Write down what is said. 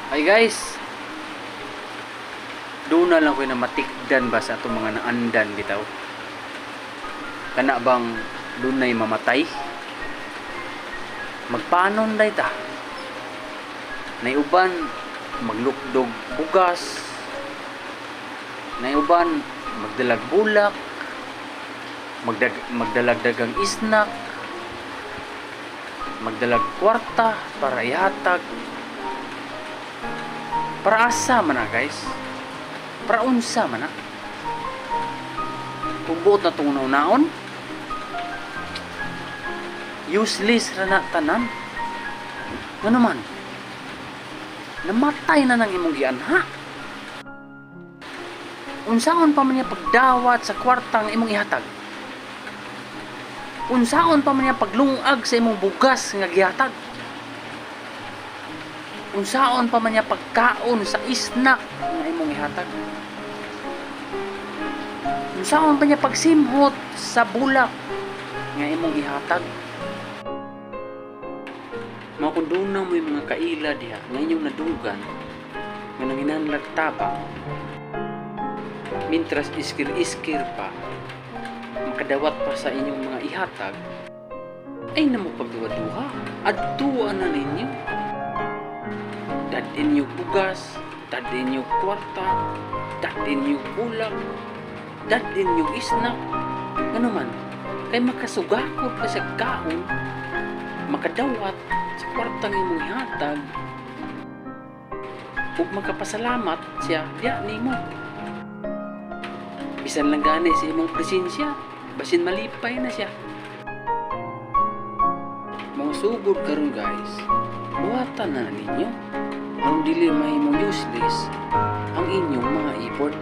Ay guys, doon na lang ko na matikdan ba sa atong mga naandan bitaw. Kana bang dunay mamatay? Magpanon day ta. Nay uban maglukdog bugas. Nay uban magdalag bulak. Magdalag dagang isnak. Magdalag kwarta para ihatag. Para asa man na, guys? Para unsa man na? Kung buot na itong naon, useless ra na tanan. Ngano man? Namatay na nang imong gianha. Unsaon pa man niya pagdawat sa kwartang imong ihatag? Unsaon pa man niya paglungag sa imong bugas nga gihatag? Unsaon pa man niya pagkaon sa isnak nga imong ihatag? Unsaon pa niya pagsimhot sa bulak nga imong ihatag? Mga kung doon na mo'y mga kaila diha nga inyong nadugan nga nanginahanglag tabang, mintras iskir-iskir pa makadawat pa sa inyong mga ihatag, ay namo pagduha-duha, adtuan na ninyo, dad-in niyo bugas, dad-in niyo kwarta, dad-in niyo bulak, dad-in niyo isnak. Ngano man? Kay makasugakot pa sa kaon, makadawat sa kwartang imong ihatag ug makapasalamat siya diya nimo. Bisan lang gani sa imong presensya, basin malipay na siya. Mga sugod karon guys, buhatan na ninyo aron dili mahimong useless ang inyong mga effort.